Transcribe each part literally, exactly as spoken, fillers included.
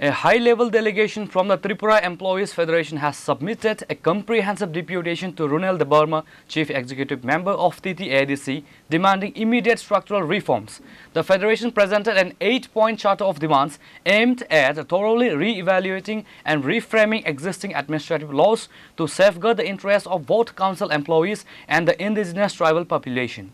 A high-level delegation from the Tripura Employees Federation has submitted a comprehensive deputation to Runel Debbarma, Chief Executive Member of T T A D C, demanding immediate structural reforms. The federation presented an eight-point charter of demands aimed at thoroughly re-evaluating and reframing existing administrative laws to safeguard the interests of both council employees and the indigenous tribal population.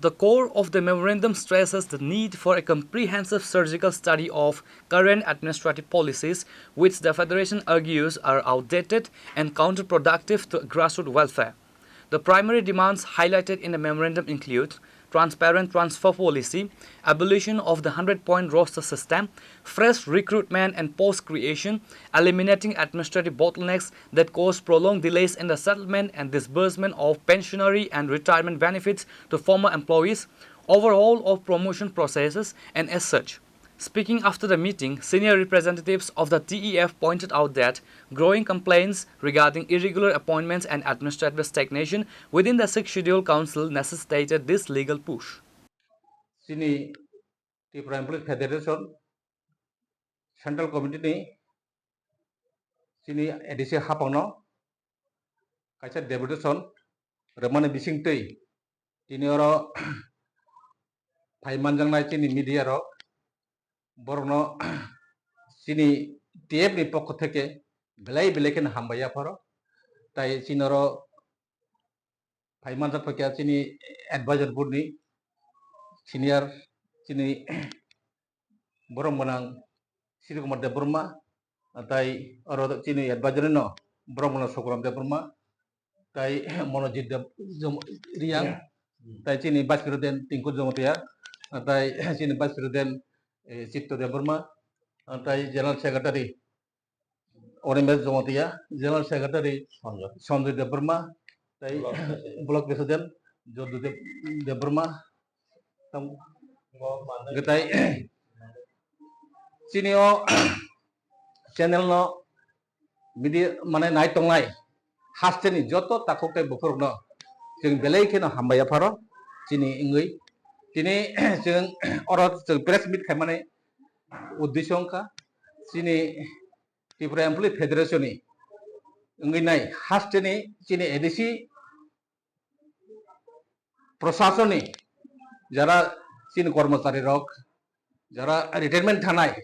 The core of the memorandum stresses the need for a comprehensive surgical study of current administrative policies, which the Federation argues are outdated and counterproductive to grassroots welfare. The primary demands highlighted in the memorandum include transparent transfer policy, abolition of the hundred-point roster system, fresh recruitment and post creation, eliminating administrative bottlenecks that cause prolonged delays in the settlement and disbursement of pensionary and retirement benefits to former employees, overhaul of promotion processes, and as such. Speaking after the meeting, senior representatives of the T E F pointed out that growing complaints regarding irregular appointments and administrative stagnation within the Sixth Schedule Council necessitated this legal push. Chini Tripura Employees Federation Central Committee ni chini A D C haphangno kaisa deputation rwmani bisingtwi tini oro phai manjaknai chini media rok, borokno chini T F ni pokho theke belai belai kheno hambai yapharo. Tai chini oro phai manjak phaikha chini advisor board ni senior chini borom gwnang Sri Kumar Debbarma, tai oro chini advisor no borom gwnang Sukuram Debbarma, tai Monojit Deb Jom- Riang, tai chini vice president Tinku Jamatia, tai chini vice president, eh, Chitto Debbarma, tai general secretary Onimesh Jamatia, general secretary Sanjoy. Sanjoy Debbarma, tai block president Jodhu Deb- Debbarma, tam- tai chini o channel no media mane nai tongnai hasteni joto takhuk tei bukhurokno chwng belai kheno hambai yapharo chini wngwi. Tini chwng oro chwng press meet khaimani uddesyo wngkha chini Tripura Employee Federation ni wngwi nai hasteni chini A D C proshasoni jara chini kormochari rok, jara retirement thanai,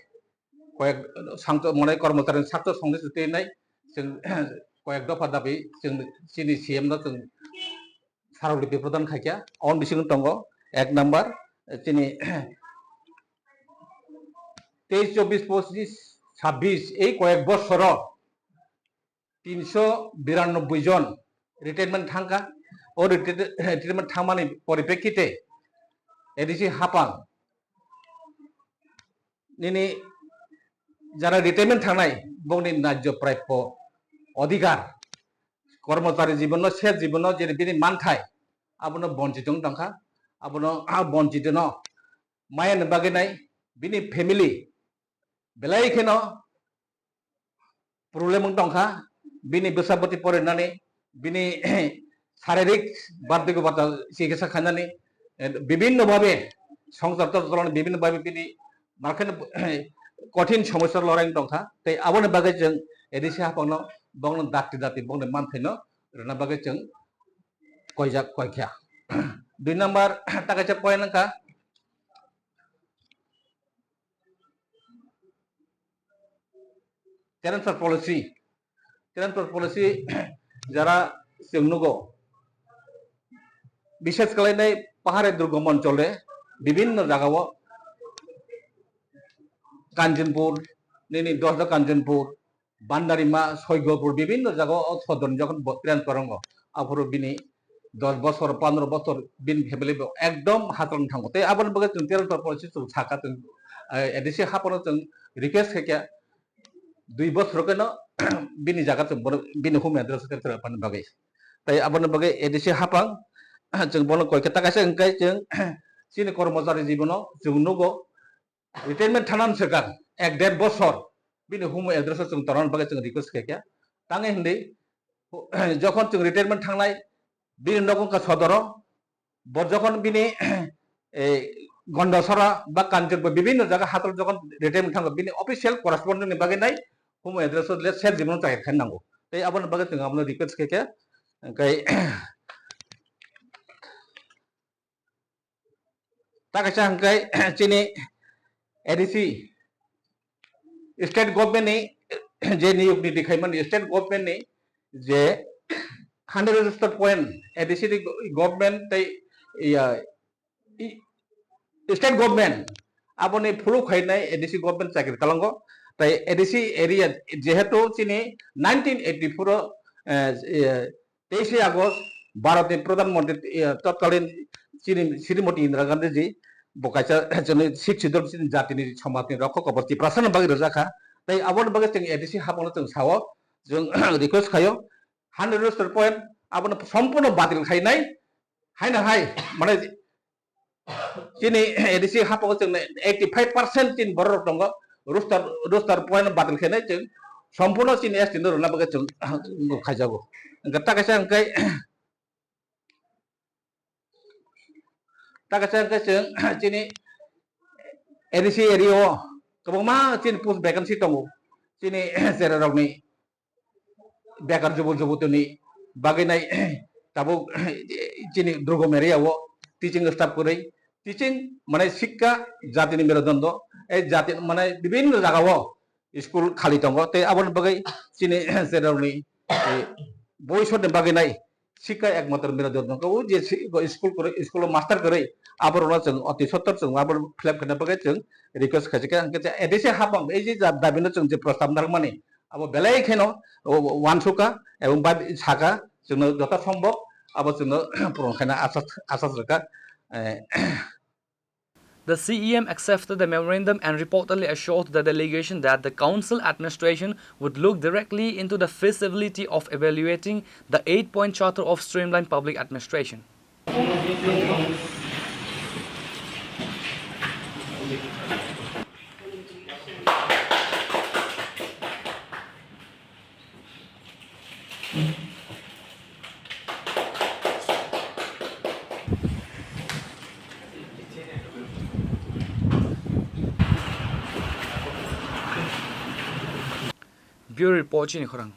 koyek sangto mane kormochari sakto songni twi nai, chwng koyek dopha dabi chwng chini C M no chwng sarok lipi prodan khaikha. On bisingo tongo ek number chini teis chobbish pochis chhabbish ei koyek bosoro tinso biranobboi jon retirement thangkha. O retirement thangmani poripekkite A D C haphang nini jara retirement thangnai bongni najjo prapyo odhikar kormochari jibono, seth jibono je bini manthai abono bonchito wng tongkha. Abono a bonchitono mayani bagwi nai bini family belai kheno problem wng tongkha, bini bwsa bwtwi porinani, bini saririk bartwi bata chikitsa khainani, eh, bibinno bhabe songsar to cholani bibinno bhabe bini markheno kothin somosya lorai wng tongkha. Tei aboni bagwi chwng A D C haphangno bongno dakti dakti bongni manthaino rwna bagwi chwng koijak koikha. Dui number ta kaisa point wngkha transfer policy. Transfer policy jara chwng nugo, bishes kalainai pahare durgom onchole bibinno jagao Kanchanpur, nini dosda Kanchanpur, Bandarima, Soigopur, bibinno jaga o sodorni jokhon bo transfer wngo, aphuru bini dos bosor, pondro bosor bini family bo ekdom hatrang thango. Tei aboni bagwi chwng transfer policy chwng sakha chwng, eh, A D C haphano chwng request khaikha dui bosor kheno bini jaga chwng bono bini home address o transfer rwphani bagwi. Tei aboni bagwi A D C haphang chwng bono koi khe ta kaisa hwnkhe chwng chini kormochari jibono chwng nugo retirement thangnani swkang ek der bosor bini home address o chwng torna bagwi chwng request khaikha. Tangwi hwnwi jokhon chwng retirement thangnai bini nogo wngkha sodoro, bo jokhon bini, eh, Gondasora ba Kanchanpur bibhinno jaga hator jokhon retirement thango, bini official correspondent ni bagwi nai home address o le sel jibon chakri khaina nango. Tei aboni bagwi chwng abono request khaikha. Hwnkhe ta kaisa hwnkhe chini A D C state government ni je niyok niti khaimani state government ni je hundred register point A D C ni government tei iya, i-, state government aboni phuluk khainai A D C government chakri talango. Tai A D C area jehetu chini nineteen eighty-four o, eh, eh, teishe August Bharatni Pradhan Mantri, eh, totkalin chini Srimati Indira Gandhi ji bo kaisa chini Sixth Schedule chini jatini somajni rokhok kobor Tiprasani bagwi rwjakha. Tai aboni bagwi chwng A D C haphangno chwng sao, chwng request khaio, hundred register point abono sompurno batil khainai, haino hai, mane, chini A D C hapao chwng eighty five percent chini borok rok tongo, roster, roster point batil khainai chwng sompurno chini S T no rwna bagwi chwng khajago. Hwnkhe ta kaisa hwnkhe, ta kaisa hwnkhe chwng chini A D C area o kwbangma chini post vacancy tongo, chini chera rokni bekar jubo jubotini bagwi nai tabuk chini durgom area o teaching staff kwrwi, teaching mane sikka jatini merudondo, ei jati mane bibhinno jaga o school khali tongo tei aboni bagwi chini chera rokni, eh, boi sotni bagwi nai sikka ekmatro merudondo wngkha o je si-, school kwrwi, school o master kwrwi aborokno chwng oti sottor chwng abo fill up khaina bagwi chwng request khaijak kha. Hwnkhe A D C haphang ei je ja-, dabino chwng je prostab narwkmani abo belai kheno uansukha ebong bai sakha chwngno joto sombhob abo chwngno puron khaina asas, asas rwkha. Eh, The C E M accepted the memorandum and reportedly assured the delegation that the council administration would look directly into the feasibility of evaluating the eight-point charter of streamlined public administration. Bureau Report chini khorang.